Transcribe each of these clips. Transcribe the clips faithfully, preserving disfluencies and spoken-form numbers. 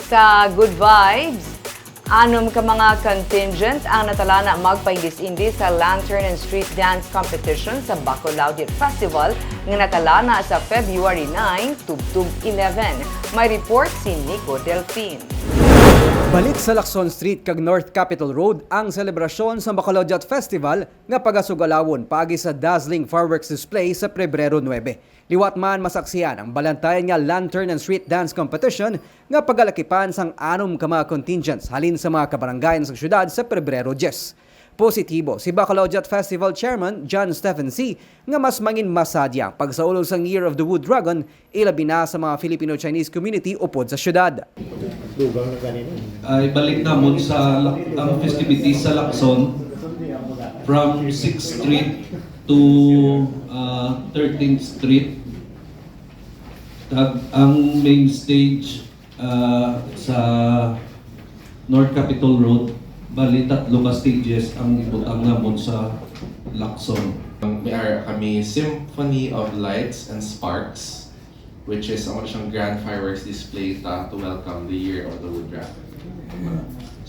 Sa Good Vibes, anom ka mga contingent ang natalana magpaindis-indis sa Lantern and Street Dance Competition sa Bacolao Youth Festival nga natalana sa February nine tubtob eleven. May report si Nico Delfin. Balik sa Lacson Street kag North Capitol Road ang selebrasyon sa Bacolao Youth Festival nga pagasugalawon paagi sa dazzling fireworks display sa Pebrero nuebe. Liwat man masaksihan ang balantayan nga Lantern and Street Dance Competition nga pagalakipan sang anom ka mga contingents halin sa mga kabarangayan sa syudad sa Pebrero diyes. Positibo si Bacolao Youth Festival Chairman John Stephen C nga mas mangin masadya ang pagsaulog sang Year of the Wood Dragon, ilabi na sa mga Filipino-Chinese community upod sa syudad. Ay balik namon sa lak- ang festivities sa Lacson from sixth Street to uh, thirteenth Street. Kag ang main stage uh, sa North Capitol Road, bali tatlo ka stages ang ibutang namon sa Lacson. May ara kami Symphony of Lights and Sparks, which is amo siyang grand fireworks display ta to welcome the year of the Wood Dragon.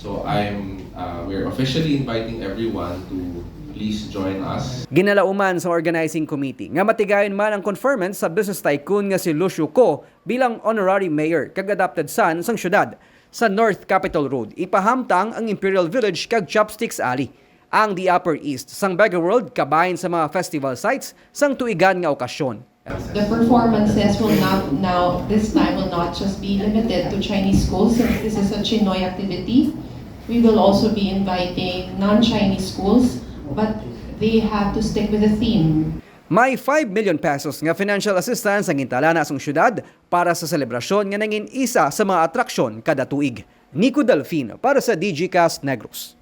So I'm uh, we're officially inviting everyone to please join us. Ginalauman sa organizing committee nga matigayon man ang conferment sa business tycoon nga si Lucio Co bilang honorary mayor kag adopted son sang syudad. Sa North Capitol Road, ipahamtang ang Imperial Village kag Chopsticks Alley. Ang The Upper East sang Baguio World kabahin sa mga festival sites sang tuigan nga okasyon. The performances will not now, this time will not just be limited to Chinese schools since this is a Chinoy activity. We will also be inviting non-Chinese schools, but they have to stick with the theme. May five million pesos nga financial assistance ang gintalana sang syudad para sa selebrasyon nga nangin isa sa mga atraksyon kada tuig. Nico Delfin para sa Digicast Negros.